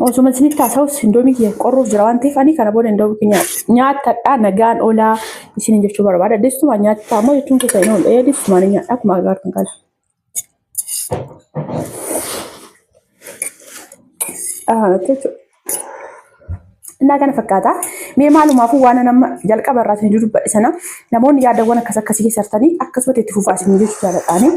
Osuma isinitti haasa'us indoomii kiyya qorruuf jira waan ta'eef ani kana booda indoomii kiyya nyaatadha nagaan oolaa isiniin jechuu barbaada. Distuma nyaattaa immoo jechuun keessa hin oolu. Ee distumaan nyaadha akkuma agartan kana. Jechuudha. Innaa kana fakkaata. Mee maalumaafuu waan nama jalqaba irraa isin dubbadhe sana namoonni yaadawwan akkas akkasii keessa jirtanii akkasumatti itti fufaa isin jechuu jaaladhaani.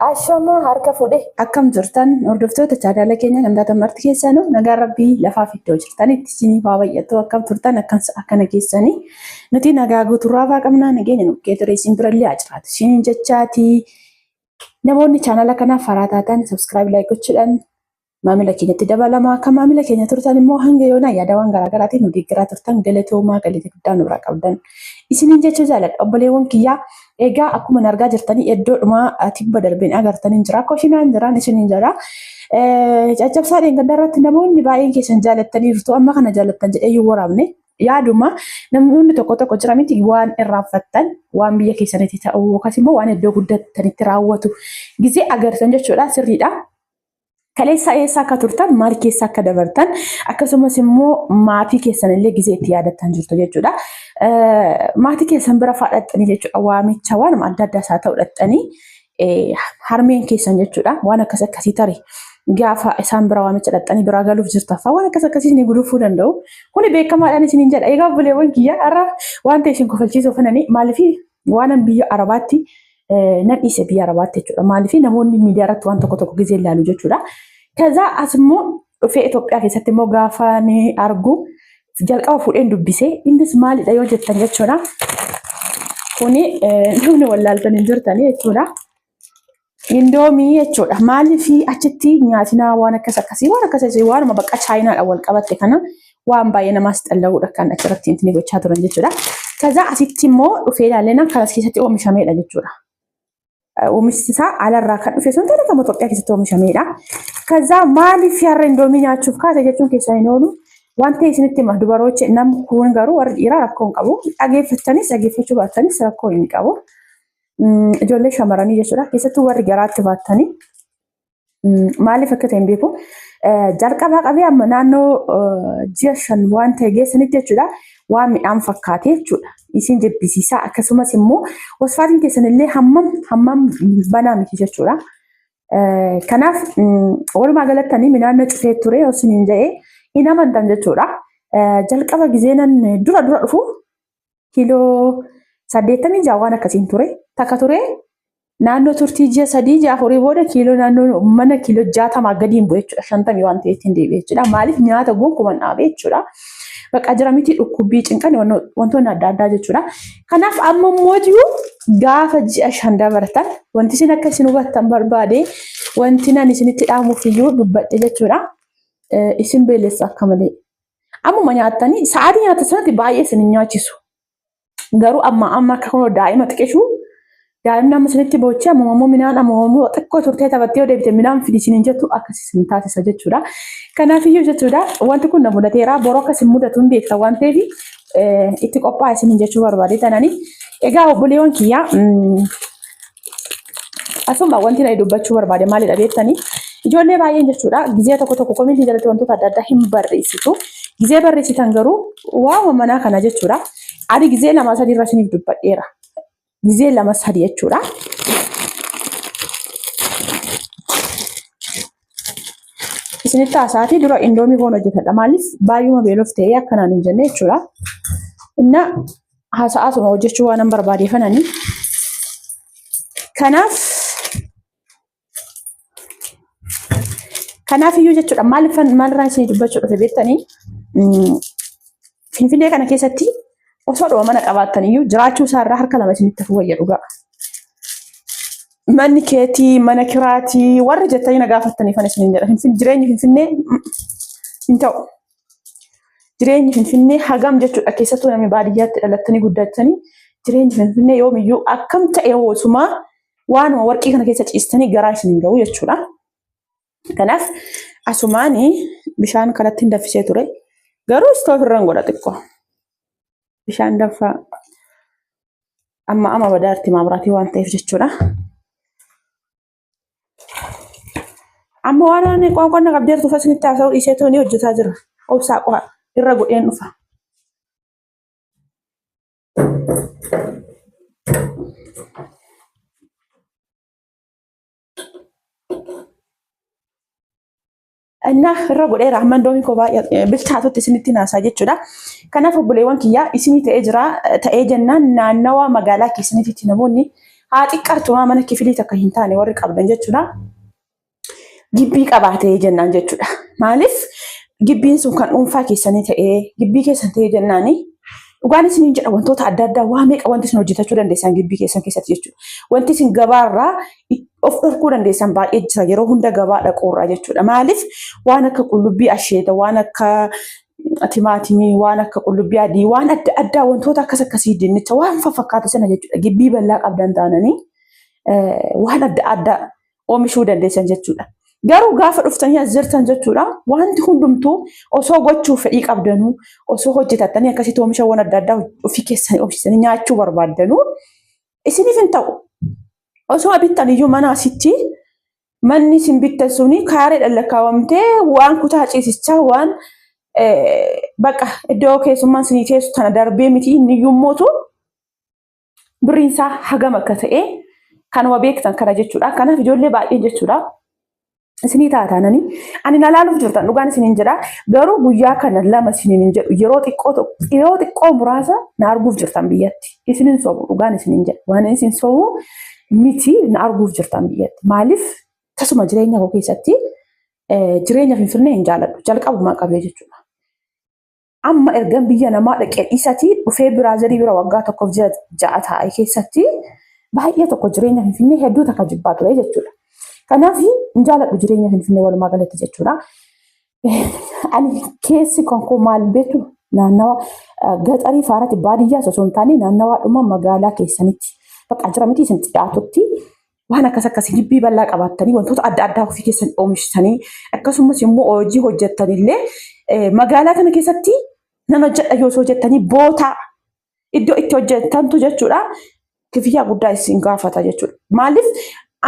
Ashama harka fuudhe akkam jirtan hordoftoota chaanaala keenya kan taatan marti keessanuu nagaan rabbii lafaaf iddoo jirtanitti isiniif haa baay'atu akkam turtan akkam akkana keessanii nuti nagaa guuturraa faa qabnaa nageenya nu bukkee ture isin birallee haa jiraatu isiniin jechaati namoonni chaanaala kanaaf haaraa taatan subscribe like gochuudhaan maamila keenyatti dabalamaa kan maamila keenya turtan immoo hanga yoonaa yaadawwan garaagaraatiin nu deeggaraa turtan galatoomaa galata guddaa nurraa qabdan. Isiniin jechuu jaaladha obboleewwan kiyyaa egaa akkuma argaa jirtanii iddoodhuma tibba darbeen agartanii jira koshinaan jiraan isiniin jedha. Caccabsaa dheengaddaa irratti namoonni baay'een keessan jaalattaniirtu amma kana jaalattan jedhee yoo waraabne yaaduma namoonni tokko tokko jira miti waan irraanfattan waan biyya keessanitti ta'u yookaas immoo waan iddoo guddattanitti raawwatu gizee agartan jechuudha sirriidha. Kaleessa eessa akka turtan, maal keessa akka dabartan, akkasumas immoo maatii keessan illee gizee itti yaadattan jirtu jechuudha. Maatii keessan bira fa'aa dhaqxanii jechuudha. Waamicha waanuma adda addaa isaa ta'u dhaqxanii harmeen keessan jechuudha. Waan akkas akkasii tari gaafa isaan bira waamicha dhaqxanii biraa galuuf jirtan fa'aa waan akkas akkasii isin gudunfuu danda'u. Kuni beekamaadhaan isiniin jedha. Egaa obboleewwan kiyya har'a waan ta'e isin kofalchiisuuf kanani maaliif waanan biyya Arabaatti nan dhiise biyya Arabaatti jechuudha. Maaliif namoonni miidiyaa irratti waan tokko tokko gizee ilaalu jechuudha. Kaza as immoo dhufee Itoophiyaa keessatti immoo gaafa ni argu jalqaba fuudheen dubbise. Innis maalidha yoo jettan jechuudha. Kuni namni wallaaltan hin jirtanii jechuudha. Indoomii jechuudha. Maaliif achitti nyaatinaa waan akkas akkasii waan akkas akkasii waanuma bakka chaayinaadhaan wal qabatte kana waan baay'ee namaas xalla'uudha kan achirratti intini gochaa turan jechuudha. Kaza asitti immoo dhufee ilaalleen kan as keessatti oomishameedha jechuudha. Oomishni isaa alarraa kan dhufe sun ta'e kan Itoophiyaa keessatti oomishameedha. Kaza maaliif har'a indoomii nyaachuuf kaase jechuun keessaa hin oolu. Waan ta'e isinitti hima dubaroochi nam kun garuu warri dhiiraa rakkoo hin qabu. Dhageeffattanis dhageeffachuu baattanis rakkoo hin qabu. Ijoollee shamarranii jechuudha. Keessattuu warri garaatti baattanii maaliif akka ta'e hin beeku. Jalqabaa qabee amma naannoo ji'a 5 waan ta'e geessanitti jechuudha waan midhaan fakkaate jechuudha. Isin jibbisiisaa akkasumas immoo wasfaatiin keessan illee hammam hammam banaa miti jechuudha. Kanaaf walumaa galattanii midhaan na cufee ture yoo isiniin jedhe hin amantan jechuudha. Jalqaba gizeenan dura dura dhufu kiiloo 86 waan akkasiin ture. Takka ture naannoo turtii ji'a 3 ji'a 4 booda kiiloo naannoo mana kiiloo 60 gadiin bu'e jechuudha. 50 waan ta'eef ittiin deebi'e jechuudha. Maaliif nyaata gonkuman dhaabe jechuudha. Bakka jira miti dhukkubbii cinqan wantoonni adda addaa jechuudha. Kanaaf amma immoo gaafa ji'a 5 dabartan wanti isin akka isin hubattan barbaade wanti nan isinitti dhaamuuf iyyuu dubbadhe jechuudha. Isin beelessa akka malee. Ammuma nyaattanii sa'aatii nyaata sanatti baay'ee isin hin nyaachisu. Garuu amma amma akka kunoo daa'ima xiqqishu daa'imni amma isinitti boochee ammuma immoo midhaan ammuma immoo xiqqoo turtee taphattee yoo deebite midhaan fidi isin hin jettu akkas isin taasisa jechuudha. Kanaafiyyuu jechuudha wanti kun na mudateera boroo akkas hin mudatu hin beekta waan ta'eef itti qophaa'aa isiniin jechuu barbaade tanani. Egaa obboleewwan kiyyaa Asuma wanti ani dubbachuu barbaade maalidha beektanii? Ijoollee baay'een jechuudha gizee tokko tokko komentii jalatti wantoota adda addaa hin barreessitu. Gizee barreessitan garuu waama manaa kana jechuudha. Ani gizee 2 3 irra isiniif dubbadheera. Gizee 2 3 jechuudha. Isinitti haasa'aatii dura indoomii koon hojjetadha. Maaliif baay'uma beeloof ta'ee akkanaan hin jenne jechuudha. Inna haasa'aatuma hojjechuu waan hin barbaadeefanani. Kanaaf kanaaf iyyuu jechuudha maaliif maalirraa isinii dubbachuu dhufe beektanii Finfinnee kana keessatti osoo dhuma mana qabaattan iyyuu jiraachuu isaarraa harka lama isinitti hafuu wayya dhugaa. Manni keetii mana kiraatii warri jettanii na gaafattaniifan isiniin jedha. Jireenyi Finfinnee hin ta'u. Jireenyi Finfinnee hagam jechuudha keessattuu namni baadiyyaatti dhalattanii guddattanii jireenyi Finfinnee yoomiyyuu akkam ta'e hoosumaa waanuma warqii kana keessa ciistanii garaa isin hin ga'u jechuudha. Kanaaf asumaani bishaan kanatti hin danfisee ture. Garuu istoof irra hin godha xiqqoo. Bishaan danfaa amma amma badaarti maamraatii waan ta'eef jechuudha. Amma waan ani qoonqoon na qabdeertu ufa isinitti haasa'uu dhiisee toonii hojjetaa jira. Obsaa qofa irra godheen dhufa. Innaa irra godheera amma indoomii koo baay'ee bilchaatutti isinitti naasaa jechuudha. Kanaaf obboleewwan kiyyaa isinii ta'ee jira ta'ee jennaan naannawaa magaalaa keessanitti namoonni haa xiqqaatumaa mana kifilii takka hin taane warri qabdan jechuudha. Gibbii qabaatee jennaan jechuudha. Maaliif gibbiin sun kan dhuunfaa keessanii ta'ee gibbii keessan ta'ee jennaani dhugaan isiniin jedha wantoota adda addaa waa meeqa wanti isin hojjetachuu dandeessan gibbii keessan keessatti jechuudha. Wanti isin gabaarraa of dhorkuu dandeessan baay'ee jira yeroo hunda gabaa dhaquurraa jechuudha. Maaliif waan akka qullubbii asheeta, waan akka timaatimii, waan akka qullubbii adii, waan adda addaa wantoota akkas akkasii dinnicha waan fafakkaatu sana jechuudha. Gibbii bal'aa qabdan taananii waan adda addaa oomishuu dandeessan jechuudha. Garuu gaafa dhuftanii as jirtan jechuudha wanti hundumtuu osoo gochuuf fedhii qabdanuu osoo hojjetattanii akkasitti oomishawwan adda addaa ofii keessanii oomishitanii nyaachuu barbaaddanuu isiniif hin ta'u. Osoo bittan iyyuu mana asitti manni isin bittan suni kaareedhaan lakkaawamtee waan kutaa ciisichaa waan bakka iddoo keessummaan isinii teessu tana darbee miti inni iyyuu mootu birriin isaa hagam akka ta'e kanuma beektan kana jechuudha. Kanaaf ijoollee baay'een jechuudha. Isinii taataananii ani na laaluuf jirtan dhugaan isiniin jedha. Garuu guyyaa kana lama isiniin hin jedhu yeroo xiqqoo yeroo xiqqoo muraasa na arguuf jirtan biyyatti. Isinin sobu dhugaan isiniin jedha. Waan isin sobu miti na arguuf jirtan biyyatti. Maaliif tasuma jireenya koo keessatti jireenya Finfinnee hin jaaladhu. Jalqabumaa qabee jechuudha. Amma ergan biyya namaa dhaqee dhiisatii dhufee biraazarii bira waggaa tokkoof ji'a ja'a taa'e keessatti baay'ee tokko jireenya Finfinnee hedduu takka jibbaa ture jechuudha. Kanaaf hin jaaladhu jireenya Finfinnee walumaa galatti jechuudha. Ani keessi kan koo maal beektu naannawa gaxarii faaratti baadiyyaas osoo hin taane naannawaadhuma magaalaa keessanitti bakka jira miti isin dhiyaatutti waan akkas akkasii gibbii bal'aa qabaattanii wantoota adda addaa ofii keessan oomishtanii akkasumas immoo hojii hojjettanillee magaalaa kana keessatti nan hojjedha yoo osoo jettanii bootaa iddoo itti hojjettantu jechuudha kifiyyaa guddaa isin gaafata jechuudha. Maaliif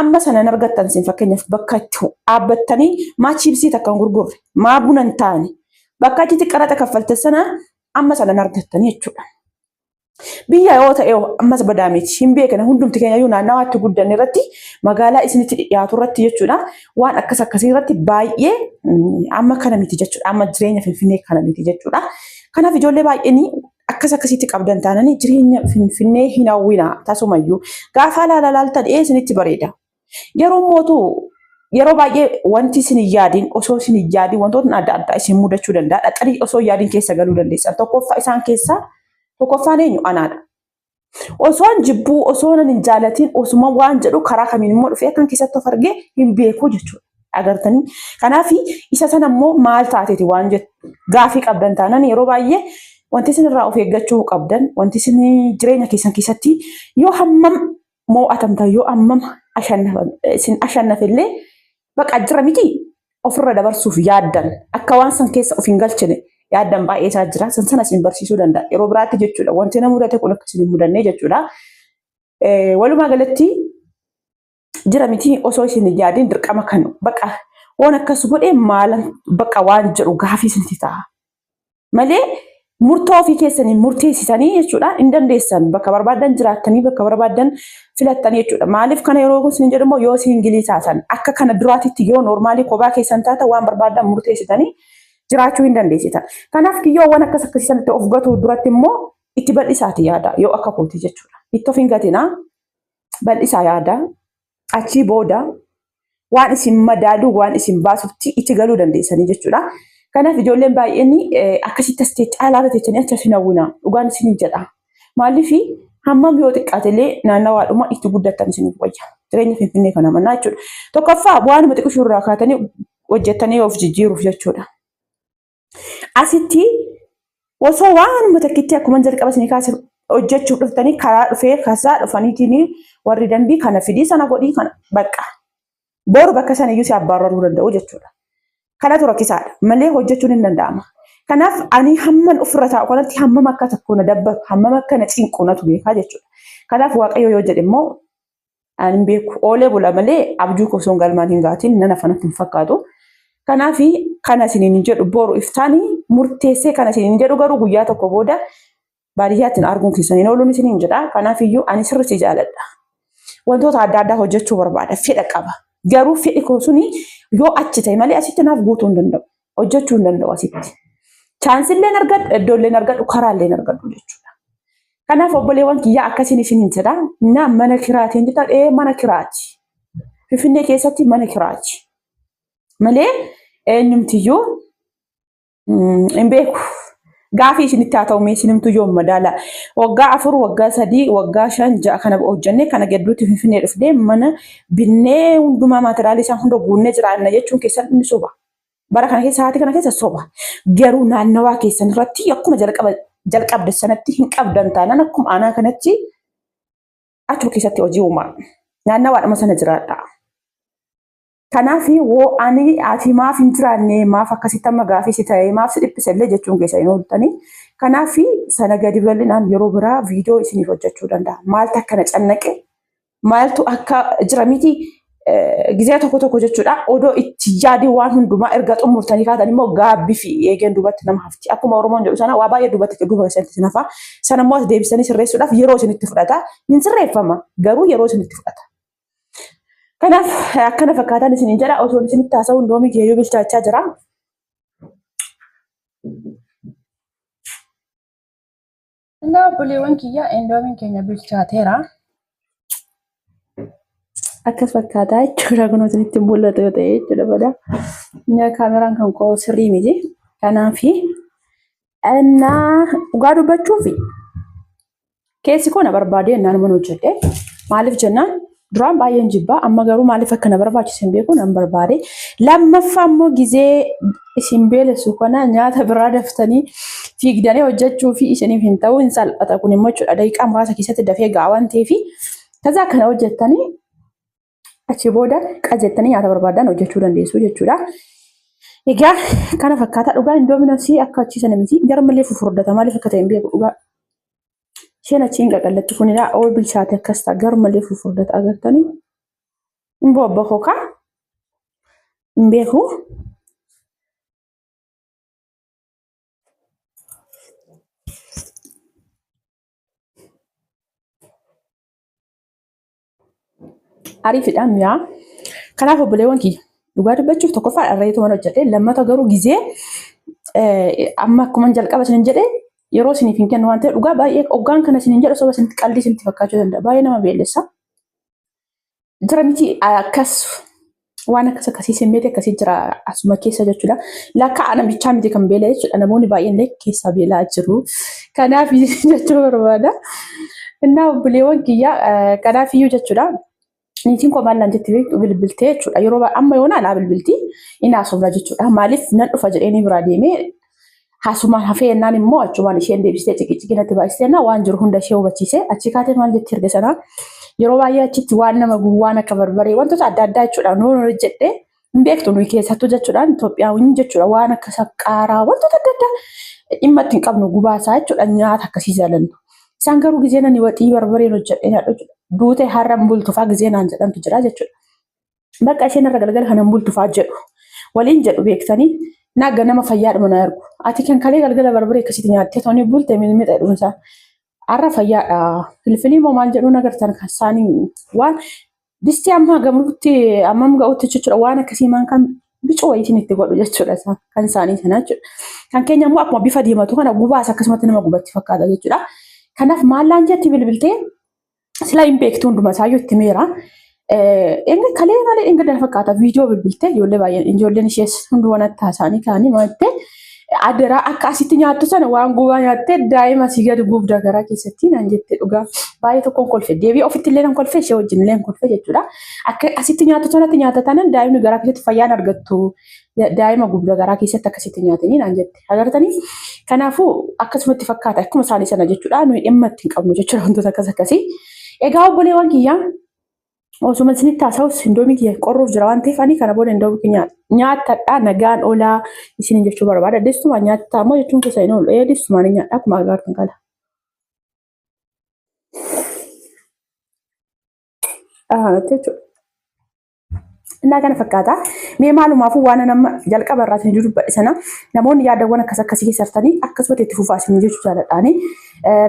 amma sana hin argattan isin fakkeenyaaf bakka itti dhaabbattanii maa chiipsii takka hin gurgurre maa buna hin taane bakka achitti qaraxa kaffaltan sana amma sana hin argattanii jechuudha. Biyya yoo ta'e ammas badaa miti. Hin beekna hundumti keenya iyyuu naannawaa itti guddanne irratti magaalaa isinitti dhiyaatu irratti jechuudha. Waan akkas akkasii irratti baay'ee amma kana miti jechuudha. Amma jireenya Finfinnee kana miti jechuudha. Kanaaf ijoollee baay'een akkas akkasitti qabdan taananii jireenya Finfinnee hin hawwina tasumayyuu. Gaafa laala laaltan ee isinitti bareeda. Yeroo mootu yeroo baay'ee wanti isin hin yaadin osoo isin hin yaadin wantootni adda addaa isin mudachuu danda'a. Dhaqanii osoo hin yaadin keessa galuu dandeessan. Tokkoffaa isaan keessaa tokkoffaan eenyu anaadha. Osoon jibbuu osoo nan hin jaalatin osuma waan jedhu karaa kamiin immoo dhufee akkan keessatti of argee hin beeku jechuudha. Agartanii. Kanaaf isa sana immoo maal taateeti waan jettu gaafii qabdan taanaan yeroo baay'ee wanti isin irraa of eeggachuu qabdan wanti isin jireenya keessan keessatti yoo hammam moo'atamtan yoo ammam isin ashannafillee baqa jira miti ofirra dabarsuuf yaaddan akka waan san keessa of hin galchine yaaddan baay'ee isaa jira san sana isin barsiisuu danda'a yeroo biraatti jechuudha wanti na mudate kun akka isin hin mudannee jechuudha. Walumaa galatti jira miti osoo isin hin yaadin dirqama kan baqa waan akkas godhe maalan baqa waan jedhu gaafii isinitti ta'a. Malee murtoo ofii keessanii murteessitanii jechuudha hin dandeessan bakka barbaadan jiraattanii bakka barbaadan filattanii jechuudha. Maaliif kana yeroo isin jedhu immoo yoo siingilii taatan akka kana duraatitti yoo noormaalii kophaa keessan taatan waan barbaadan murteessitanii jiraachuu hin dandeessitan. Kanaaf kiyyoowwan akkas akkasii sanatti of gatuu duratti immoo itti bal'isaati yaada yoo akka kooti jechuudha. Itti of hin gatinaa bal'isaa yaada achii booda waan isin madaalu waan isin baasutti itti galuu dandeessanii jechuudha. Kanaaf ijoolleen baay'een akkasitti as caalaa irra teessanii achi as hin hawwina dhugaan isiniin jedha. Maaliif hammam yoo xiqqaate illee naannawaadhuma itti guddattan isiniif wayya. Jireenya Finfinnee kana mannaa jechuudha. Tokkoffaa waanuma xiqqishuu irraa kaatanii hojjettanii of jijjiiruuf jechuudha. Asitti osoo waanuma takkitti akkuma jalqaba isinii kaase hojjechuuf dhuftanii karaa dhufee kasaa dhufaniitiin warri dambii kana fidii sana godhii kana bakka boru bakka sana iyyuu si abbaarraruu danda'u jechuudha. Kanatu rakkisaadha malee hojjechuun hin danda'ama. Kanaaf ani hamman ofirra taa'u kanatti hammam akka tokko na dabbaru hammam akka na cinqu natu beekaa jechuudha. Kanaaf Waaqayyo yoo jedhe immoo Ani hin beeku. Oolee bula malee abjuu koo osoo galmaan hin gaatiin nan hafa natti hin fakkaatu. Kanaaf kana isiniin hin jedhu boru iftaanii murteessee kana isiniin hin jedhu garuu guyyaa tokko booda baadiyyaatti arguun keessan hin ooluun isiniin jedha. Kanaaf iyyuu ani sirriitti jaaladha. Wantoota adda addaa hojjechuu barbaada. Fedha qaba. Garuu fedhi koo suni yoo achi ta'e malee asitti naaf guutuu hin danda'u. Hojjechuu hin danda'u asitti. Chaansillee argadhu, iddoollee argadhu, karaallee argadhu jechuudha. Kanaaf obboleewwan kiyyaa akkasiin isiniin jedha. Na mana kiraatiin jedha. Ee mana kiraati. Finfinnee keessatti mana kiraati. Malee eenyumtiyyuu hin beeku. Gaafii isinitti haa ta'u mee isinimtu yoom madaala. Waggaa 4, waggaa 3, waggaa 5, 6 kana hojjennee kana gidduutti Finfinnee dhufnee mana binnee hundumaa maateraalii isaa hunda guunnee jiraanna jechuun keessan inni soba. Bara kana keessa haati kana keessa soba. Garuu naannawaa keessan irratti akkuma jalqaba jalqabde sanatti hin qabdan taanaan akkuma aanaa kanatti achuma keessatti hojii uumaa. Naannawaadhuma sana jiraadha. Kanaaf woo ani ati maaf hin jiraanne maaf akkasitti amma gaafii si ta'e maaf si dhiphise illee jechuun keessa hin ooltanii. Kanaaf sana gadi bal'inaan yeroo biraa viidiyoo isiniif hojjechuu danda'a. Maaltu akka na cannaqe maaltu akka jira miti gizee tokko tokko jechuudha. Odoo itti yaadii waan hundumaa erga xumurtanii kaatan immoo gaabbii fi eegeen duubatti nama hafti. Akkuma Oromoon jedhu sana waa baay'ee duubatti duuba keessatti isin hafa. Sana immoo as deebisanii sirreessuudhaaf yeroo isinitti fudhata. Hin sirreeffama garuu yeroo isinitti fudhata. Kanaaf akkana fakkaataan isiniin jedha osoo isinitti haasa'u indoomii kiyyuu bilchaachaa jira. Innaa obboleewwan kiyya indoomiin keenya bilchaateera. Akkas fakkaataa jechuudha kun isinitti mul'atu yoo ta'e jechuudha bada. Kaameraan kan koo sirrii miti. Kanaaf innaa dhugaa dubbachuuf keessi koo na barbaadee innaan mana hojjedhe. Maaliif jennaan duraan baay'een jibbaa amma garuu maaliif akka na barbaachise hin beeku nan barbaade. Lammaffaa immoo gizee isin beelessu kana nyaata biraa daftanii fiigdanii hojjechuu fi isiniif hin ta'u hin salphata kun immoo jechuudha daqiiqaa muraasa keessatti dafee ga'a waan ta'eef kazaa kana hojjettanii achi booda qajettanii nyaata barbaadan hojjechuu dandeessu jechuudha. Egaa kana fakkaata dhugaa indoominosii akka achii sana miti garmalee fufurdata maaliif akka ta'e hin beeku dhugaa. Isheen achi hin qaqallatti kunidha oo bilchaate akkas ta'a garmalee fufurdata agartanii. Hin boobba kokaa hin beeku. Ariifidha mi'aa. Kanaaf obboleewwan kiyya dhugaa dubbachuuf tokkoffaa dharreetu mana hojjedhe lammata garuu gizee amma akkuma jalqaba isin jedhe yeroo isiniif hin kennu waan ta'eef dhugaa baay'ee hoggaan kana isin jedhu soba isinitti qaldii isinitti fakkaachuu danda'a baay'ee nama beellessa. Jira miti akkas waan akkas akkasii simmeeti akkasii jira asuma keessa jechuudha. Lakkaa namichaa miti kan beela jechuudha. Namoonni baay'een illee keessa beelaa jiru. Kanaaf jechuu barbaada. Innaa obboleewwan kiyya kanaaf iyyuu jechuudha. Niitiin koo maal naan jetti beektu bilbiltee jechuudha. Yeroo amma yoonaa naa bilbilti inni haasofna jechuudha. Maaliif nan dhufa jedhee ni biraa deemee haasumaan hafee jennaan immoo achumaan isheen deebistee ciqiciqii natti baay'istee jennaan waan jiru hunda ishee hubachiise achi kaatee maal jetti erga sanaa yeroo baay'ee achitti waan nama gubu waan akka barbaree wantoota adda addaa jechuudha nuun hojjedhe hin beektu nuyi keessattuu jechuudhaan Itoophiyaawwan jechuudha waan akka saqqaaraa wantoota adda addaa dhimma itti hin qabnu gubaasaa jechuudha nyaata akkasii jaalannu. Isaan garuu gizee nani waxii barbareen hojjedhe nyaadhu jechuudha. Duutee har'a hin bultu fa'aa gizee naan jedhantu jira jechuudha. Bakka isheen irra galgala kanan bultu fa'aa jedhu. Waliin jedhu beektanii naa ganama fayyaadhuma na ergu. Ati kan kalee galgala barbaree akkasitti nyaattee toonii bulte mixmixa jedhuunsaa. Har'a fayyaadha. Filfilii moo maal jedhuun agartan kan isaanii waan distii amma gamutti ammam ga'utti jechuudha waan akkasii maan kan bicuu wayiitiin itti godhu jechuudha isaan kan isaanii sana jechuudha. Kan keenya immoo akkuma bifa diimatu kana gubaas akkasumatti nama gubatti fakkaata jechuudha. Kanaaf maallaan jetti bilbiltee sila hin beektu hunduma isaayyuu itti meera. Inni kalee malee inni gadi fakkaata viidiyoo bilbiltee ijoollee baay'een ijoolleen ishees hunduma natti haasa'anii ka'anii maattee adaraa akka asitti nyaattu sana waan gubaa nyaattee daa'ima asii gadi gubda garaa keessatti naan jette dhugaa baay'ee tokkoon kolfe deebi'ee ofitti illee nan kolfe ishee wajjin illee kolfe jechuudha. Akka asitti nyaattu sanatti nyaata taanaan daa'imni garaa keessatti fayyaan argattu daa'ima gubda garaa keessatti akkasitti nyaatanii naan jette. Agartanii? Kanaafuu akkasumatti fakkaata akkuma isaanii sana jechuudha. Nuyi dhimma itti hin qabnu jechuudha wantoota akkas akkasii. Egaa obboleewwan kiyyaa osuma isinitti haasa'us indoomii kiyya qorruuf jira waan ta'eef ani kana booda indoomii kiyya nyaatadha nagaan oolaa isiniin jechuu barbaada. Distumaan nyaattaa immoo jechuun keessa hin oolu. Ee distumaan hin nyaadha akkuma agartan kana. Ahaanatti jechuudha. Innaa kana fakkaata. Mee maalumaafuu waan nama jalqaba irraa isin dubbadhe sana namoonni yaadawwan akkas akkasii keessa jirtanii akkasumatti itti fufaa isin jechuu jaaladhaani.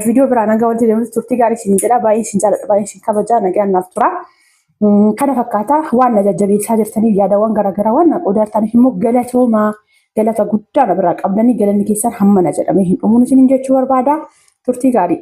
Viidiyoo biraan hanga walitti deemnutti turtii gaarii isin jedha. Baay'ee isin jaaladha. Baay'ee isin kabajaa. Nagaan naaf tura. Kana fakkaata waan na jajjabeessaa jirtaniif yaadawwan garaagaraa waan na qoodaa jirtaniif immoo galatoomaa galata guddaa na biraa qabdanii galanni keessan hammana jedhamee hin dhumuun isiniin jechuu barbaada. Turtii gaarii.